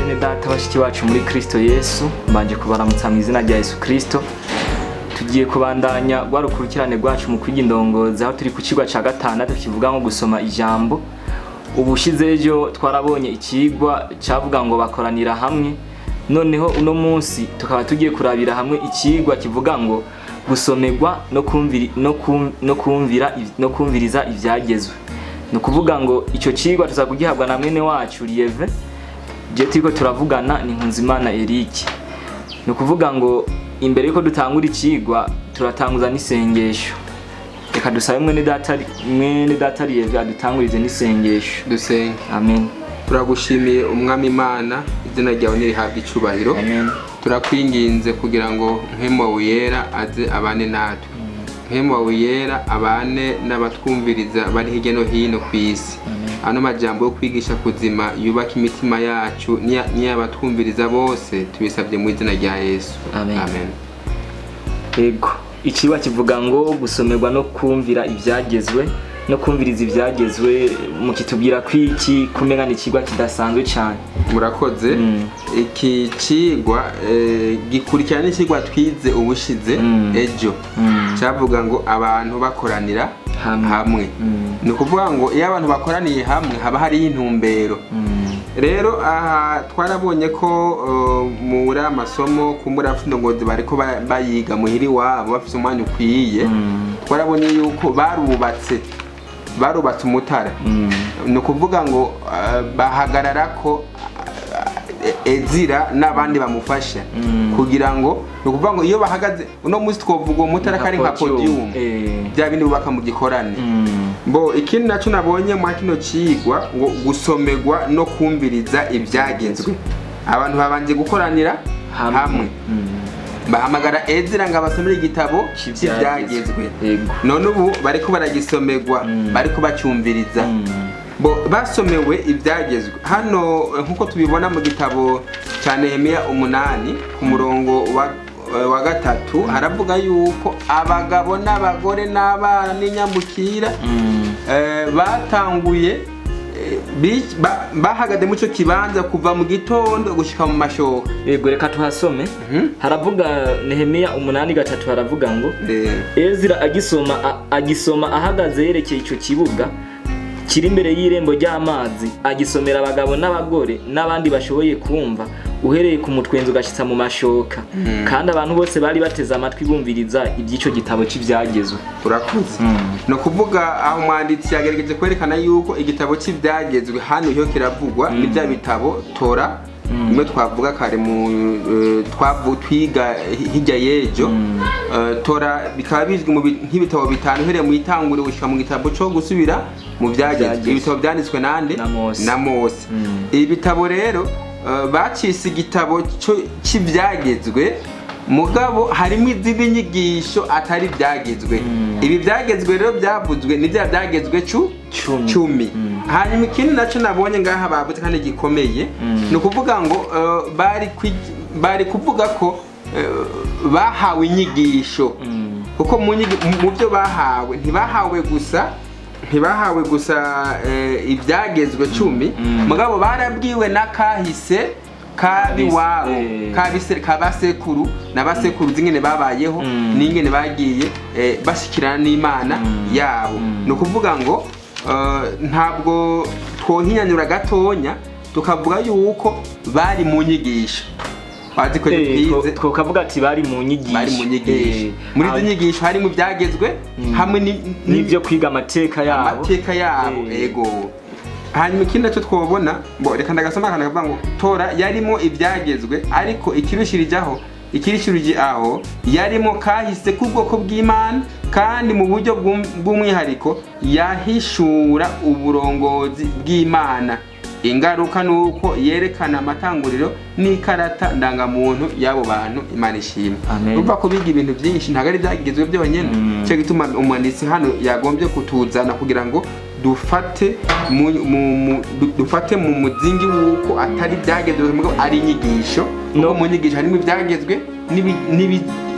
Bene data, bashiki bacu muri Kristo Yesu, mbanje kubaramutsa mu izina rya Yesu Kristo. Tugiye kubandanya rwa rukurikirane rwacu mu kwiga indongozi, aho turi ku cigwa ca gatandatu kivuga ngo gusoma ijambo. Ubushize ejo twarabonye ikigwa cavuga ngo bakoranira hamwe. Noneho uno munsi tukaba tugiye kurabira hamwe ikigwa kivuga ngo gusomerwa no kumvira no kumvira no kumviriza ivyagezwe. Ni ukuvuga ngo ico cigwa tuza kugihabwa na mwene wacu Lieve. Je turiko turavugana ni Nkunzimana Eric. Ni ukuvuga ngo imbere yuko dutangura icigwa, turatanguza n'isengesho. Reka dusabe mwene data Lieve adutangurize n'isengesho. Dusenge. Amen. Turagushimiye, Umwami Imana, izina ryawe nirihabwa icubahiro. Amen. Turakwinginze kugira ngo Mpwemu wawe Yera aze abane natwe, Mpwemu wawe Yera abane n'abatwumviriza bari hirya no hino ku isi. Ano majambo yo kwigisha kuzima yubaka imitima yacu n'iy'abatwumviriza bose. Tubisabye mu izina rya Yesu. Amen. Amen. Ego, icigwa kivuga ngo gusomerwa no kumvira ivyagezwe no kumviriza ivyagezwe. Mukitubwira ko iki kumenya ni icigwa kidasanzwe cyane. Murakoze. Iki cigwa gikurikirana n'icigwa twize ubushize ejo, cyavuga ngo abantu bakoranira hamwe. Hamwe. Ni ukuvuga ngo iyo abantu bakoraniye hamwe haba hariho intumbero. Rero aha twarabonye ko muri amasomo kumbura abafite indongozi bariko bayiga muhira iwabo bafise umwanya ukwiye. Twarabonye yuko barubatse umutara. Ni ukuvuga ngo bahagarara ko Ezira n'abandi bamufasha kugira ngo, ni ukuvuga ngo iyo bahagaze uno munsi twovuga uwo mutara ko ari nka podium, bya bindi bubaka mu gikorane. Bo ikindi nacyo nabonye mwa kino cigwa ngo gusomerwa no kumviriza ibyagezwe. Abantu babanje gukoranira hamwe. Hamwe. Bahamagara Ezira ngo abasomere igitabo cy'ibyagezwe. None ubu bariko baragisomerwa, bariko bacyumviriza. Bo basomewe ibyagezwe hano, nk'uko tubibona mu gitabo cya Nehemiya 8 ku murongo wa 3, haravuga yuko abagabo n'abagore n'abana n'inyambukira batanguye bahagaze mu cyo kibanza kuva mu gitondo gushika mu mashoka. Yego, reka tuhasome. Haravuga Nehemiya 8:3, haravuga ngo Ezira agisoma ahagaze yerekeye ico kibuga kiri imbere y'irembo ry'amazi, agisomera abagabo n'abagore n'abandi bashoboye kumva, uhereye ku mutwenzi ugashitsa mu mashoka, kandi abantu bose bari bateze amatwi bumviriza iby'ico gitabo cy'ibyagezwe. Urakoze. Ni ukuvuga aho umwanditsi yagerageje kwerekana yuko igitabo cy'ibyagezwe hano iyo kiravugwa ni bya bitabo Tora bimwe twavuga kare mu twiga hirya y'ejo. Tora bikaba bizwi nk'ibitabo bitanu uhereye mu itanguriro gushika mu gitabo cyo gusubira mu byagezwe. Byagezwe. Ibitabo byanditswe nande? Na Mose. Na Mose. Ibi bitabo rero bacise igitabo cy'ibyagezwe, mugabo harimo izindi nyigisho atari ibyagezwe. Ibi byagezwe rero byavuzwe ni bya byagezwe 10. 10. Hanyuma ikindi nacyo nabonye ngaha bavuze kandi gikomeye, ni ukuvuga ngo bari kuvuga ko bahawe inyigisho, kuko mu byo bahawe ntibahawe gusa ibyagezwe 10, mugabo barabwiwe n'akahise kabiwabo, kabasekuru na basekuruza, ingene babayeho n'ingene bagiye bashikirana n'Imana yabo. Ni ukuvuga ngo ntabwo twohinyanyura gatonya tukavuga yuko bari mu nyigisho, bazi ko twize. Twokavuga ati bari mu nyigisho. Bari mu nyigisho. Muri izo nyigisho harimo ibyagezwe hamwe n'ibyo kwiga amateka yabo. Amateka yabo. Ego. Hanyuma ikindi nacyo twobona bo, reka ndagasoma akantu kavuga ngo Tora yarimo ibyagezwe, ariko ikirushirije aho yarimo kahise k'ubwoko bw'Imana, kandi mu buryo bw'umwihariko yahishura uburongozi bw'Imana. Ingaruka ni uko yerekana amatanguriro n'ikarata ndangamuntu y'abo bantu. Imana ishimwe. Amen. Urumva ko biga ibintu byinshi, ntabwo ari ibyagezwe byonyine. Cyo gituma umwanditsi hano yagombye kutuzana kugira ngo dufate mu muzingi w'uko atari ibyagezwe mugabo ari inyigisho, kuko mu nyigisho harimo ibyagezwe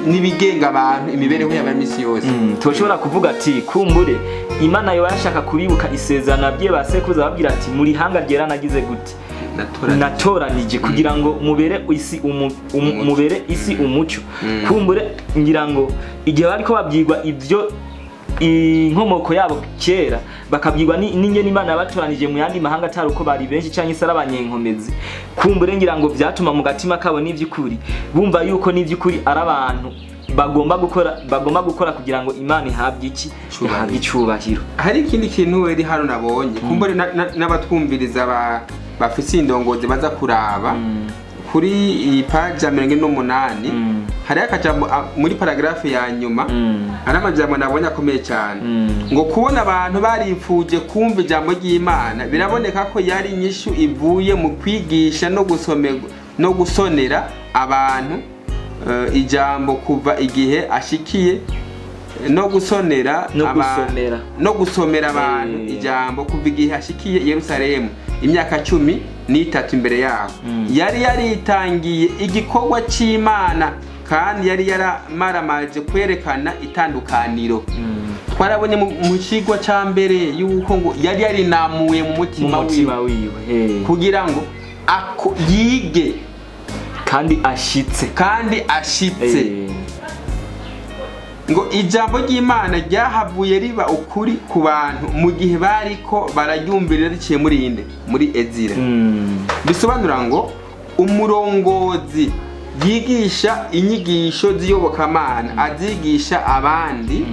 n'ibigenga abantu, imibereho yabo ya misi yose. Turashobora kuvuga ati kumbure Imana yoba yashaka kubibuka isezerano abwiye ba sekuruza, babwira ati muri hanga ryera nagize gute. Natoranije kugira ngo mubere isi mubere isi umuco. Kumbure ngira ngo igihe bariko babyigwa ibyo inkomoko yabo kera, bakabyigwa n'ingene Imana yabatoranije mu yandi mahanga atari uko bari benshi canke se ari abanyenkomezi, kumbure ngira ngo vyatuma mu gatima kabo n'ivy'ukuri bumva yuko n'ivy'ukuri ari abantu bagomba gukora kugira ngo Imana ihabwe iki? Icubahiro. Ihabwe icubahiro. Hari ikindi kintu weri hano nabonye, kumbure n'abatwumviriza bafise indongozi baza kuraba kuri iyi paji ya 48, hariho akajambo muri paragraphe ya nyuma, hari amajambo nabonye akomeye cyane, ngo kubona abantu barifuje kumva ijambo ry'Imana biraboneka ko yari inyishu ivuye mu kwigisha no gusomerwa no gusonera abantu ijambo kuva igihe ashikiye no gusonera No gusomera. No gusomera abantu ijambo kuva igihe ashikiye i Yerusalemu imyaka 13 imbere yaho. Yari yaritangiye igikorwa c'Imana kandi yari yaramaramaje kwerekana itandukaniro. Twarabonye mu cigwa ca mbere yuko ngo yari yarinamuye mu mu mutima mutima wiwe wiwe, kugira ngo yige kandi ashitse. Kandi ashitse. Ngo ijambo ry'Imana ryahavuye riba ukuri ku bantu mu gihe bariko bararyumvirira riciye muri inde? Muri Ezira. Bisobanura ngo umurongozi yigisha inyigisho z'iyobokamana, azigisha abandi,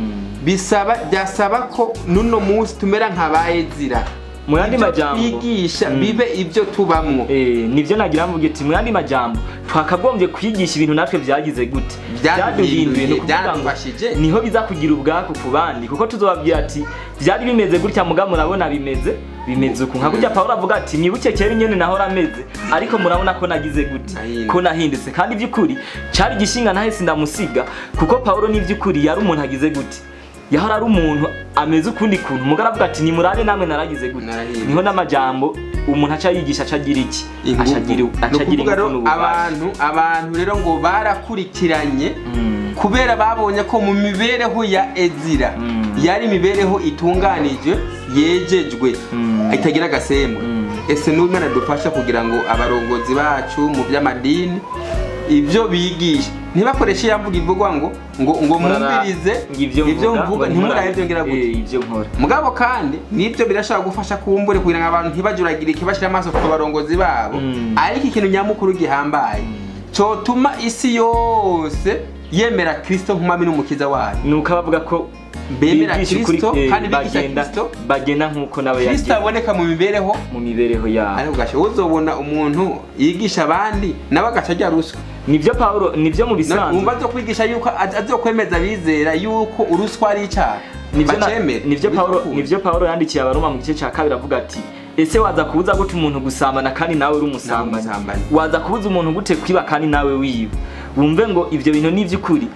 bisaba byasaba ko nuno munsi tumera nka ba Ezira. Mu yandi Ibyo majambo. twigisha bibe ibyo tubamwo. Nivyo nagira mvuge ati mu yandi majambo twakagombye kwigisha ibintu natwe vyagize gute? Byaduhinduye, Ni ukuvuga ngo byaradufashije. Niho biza kugira ubwaku ku bandi, kuko tuzobabwira ati byari bimeze gutya, muga murabona bimeze uku, nka gutya Pawulo avuga ati mwibuke kera ingene nahora ameze, ariko murabona ko nagize gute? Nahindutse. Ko nahindutse. Kandi by'ukuri cari gishinga nahese ndamusiga, kuko Pawulo n'ivy'ukuri yari umuntu agize gute? Yahora ari umuntu ameze ukundi kuntu, muga aravuga ati nimurabe namwe naragize gute? Narahindutse. Niho n'amajambo umuntu aca yigisha aca agira iki? Inguvu. Aca agira Ni aca agira ukuvuga ingufu rero n'ububasha. abantu rero ngo barakurikiranye kubera babonye ko mu mibereho ya Ezira yari imibereho itunganije, yejejwe, itagira agasembwa. Ese n'Imana dufasha kugira ngo abarongozi bacu mu by'amadini ibyo bigisha ntibakoreshe ya mvugo ivugwa ngo mwumvirize ibyo ibyo mvuga, ntimurabe ibyo ngira gutya. Ibyo nkora. Mugabo kandi nibyo birashobora gufasha kumbure kugira ngo abantu ntibajuragirike bashyire amaso ku barongozi babo, ariko ikintu nyamukuru gihambaye cotuma isi yose yemera Kristo nk'umwami n'umukiza wayo, Nuko abavuga ko bemera bigisha ukuri, Kristo, kandi bigisha Kristo, bagenda nk'uko nawe Kristo yagiye aboneka mu mibereho mu mibereho yabo. Ariko gasha uzobona umuntu yigisha abandi nawe agaca arya ruswa. Nibyo Paulo, nibyo mu bisanzwe. Wumva azokwigisha yuko azokwemeza abizera yuko uruswa ari icyaha, bacemere? Nivyo Paulo Bizokunda. Nivyo Paulo yandikiye Abaroma mu gice cya kabiri, avuga ati ese waza kubuza gute umuntu gusambana kandi nawe uri umusambanyi? Umusambanyi. Waza kubuza umuntu gute kwiba kandi nawe wiba? Wumve ngo ivyo bintu ni ivy'ukuri.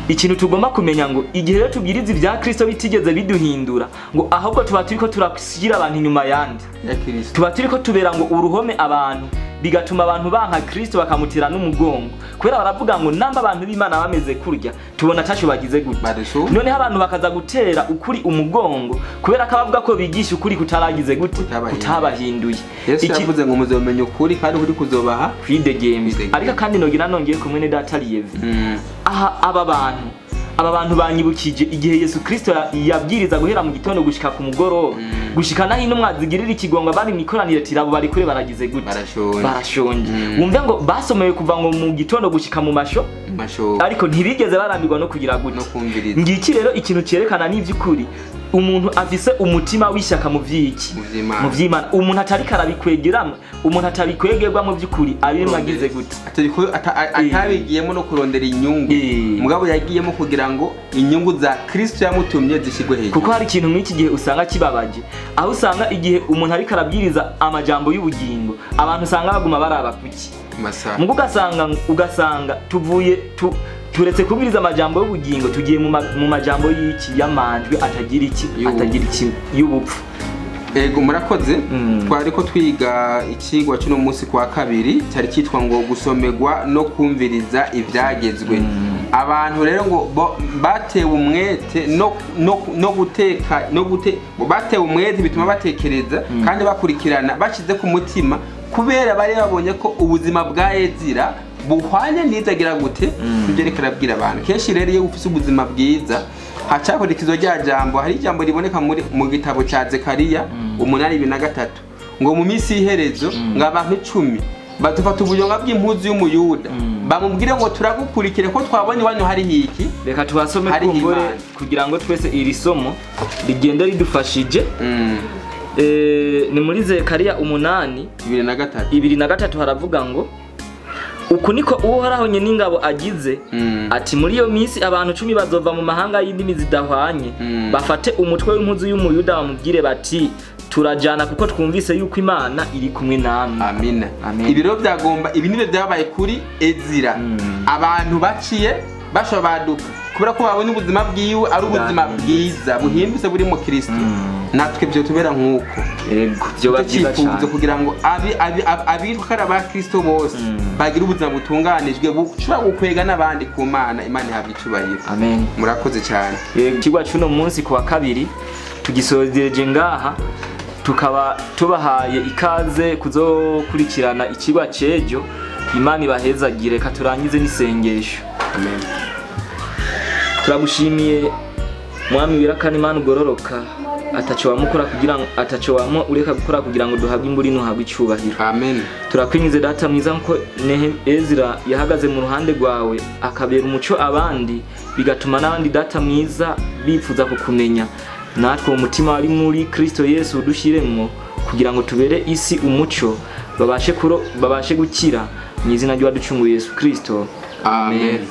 Ikintu tugomba kumenya ngo igihe rero tubwiriza ibya Kristo bitigeze biduhindura, ngo ahubwo tuba turiko turashyira abantu inyuma yandi ya Kristo. Tuba turiko tubera ngo uruhome abantu, bigatuma abantu banka Kristo, bakamutera n'umugongo, kubera baravuga ngo namba abantu b'Imana bameze kurya, tubona ataco bagize gute? Barusu. Noneho abantu bakaza gutera ukuri umugongo kubera ko abavuga ko bigisha ukuri kutaragize gute? Kutabahinduye. Kutabahinduye. Yesu yavuze ngo muzomenya ukuri kandi ukuri kuzobaha Kwidegembya. Kwidegembya. Ariko kandi nogira nongeye kumwe ne data Lieve, aha aba bantu banyibukije igihe Yesu Kristo yabwiriza guhera mu gitondo gushika ku mugoroba, gushika naho intumwa zigirira ikigongo abari mu ikoraniro ati abo bari kure baragize gute? Barashonje. Barashonje. Wumve ngo basomewe kuva ngo mu gitondo gushika mu masho, Masho. ariko ntibigeze barambirwa no kugira gute? No kumviriza. Ngiki rero ikintu cyerekana n'ivy'ukuri umuntu afise umutima w'ishyaka mu vy'iki? Mu vy'Imana. Mu vy'Imana. Umuntu atariko arabikwegeramwo, umuntu atabikwegerwa mu vy'ukuri abirimo agize gute? Atabigiyemo no kurondera inyungu, mugabo yagiyemo kugira ngo inyungu za Kristo yamutumye zishyirwe hejuru. Kuko hari ikintu mw'iki gihe usanga kibabaje, aho usanga igihe umuntu ariko arabwiriza amajambo y'ubugingo, abantu usanga baguma baraba kuki? Masaha. Mugo ugasanga tuvuye turetse kubwiriza amajambo y'ubugingo, tugiye mu majambo y'iki? Y'amanjwe atagira iki? Y'ubupfu. Atagira iki? Y'ubupfu. Ego, murakoze. Twari ko twiga ikigwa cy'uno munsi kwa kabiri cyari cyitwa ngo gusomerwa no kumviriza ibyagezwe. Abantu rero ngo batewe umwete no guteka no gute, ngo batewe umwete bituma batekereza kandi bakurikirana bashyize ku mutima. Kubera bari babonye ko ubuzima bwa Ezira buhwanye n'ibyo agira gute, ibyo ariko arabwira abantu. Kenshi rero iyo ufite ubuzima bwiza hacakurikizwa rya jambo. Hari ijambo riboneka muri mu gitabo cya Zekariya 8:23 ngo mu minsi y'iherezo ngo abantu 10 badufata ubuyonga bw'impuzu y'umuyuda, bamubwire ngo turagukurikire ko twabonye iwanyu hariho iki. Reka tuhasome Hariho kumbure Imana. kugira ngo twese iri somo rigende ridufashije. Ni muri Zekariya 8 23. 23, haravuga ngo: "Uku niko Uhoraho n'ingabo agize, ati: muri iyo minsi abantu 10 bazova mu mahanga y'indimi zidahwanye, bafate umutwe w'impuzu y'umuyuda, bamubwire bati: turajana kuko twumvise yuko Imana iri kumwe namwe." Amina. Amen. Ibi rero byagomba, ibi nibyo byabaye kuri Ezira. Abantu baciye bashobora baduka kubera ko babonye ubuzima bwiwe ari ubuzima bwiza buhindutse buri mu Kristo. Natwe byo tubera nk'uko. Yego, byoba byiza icyo cyifuzo cyane. Kugira ngo abitwa ko ari abakristo bose bagire ubuzima butunganijwe bushobora gukwega n'abandi ku Mana. Imana ihabwa icubahiro. Amen. Murakoze cyane. Yego, ikigwa cy'uno munsi ku wa kabiri tugisozereje ngaha, tukaba tubahaye ikaze kuzokurikirana ikigwa c'ejo. Imana ibahezagire. Reka turangize n'isengesho. Amen. Turagushimiye Mwami wirakana, Imana ugororoka, ataco wamukora kugira ngo ataco wampa ureka gukora kugira ngo duhabwe imburi ntuhabwe icubahiro. Amen. Turakwingize Data mwiza, nkuko Ezra yahagaze mu ruhande rwawe akabera umuco abandi, bigatuma n'abandi, Data mwiza, bifuza kukumenya. Natwe uwo mutima wari muri Kristo Yesu udushyiremwo kugira ngo tubere isi umuco, babashe gukira, mu izina ry'uwaducunguye Yesu Kristo. Amen.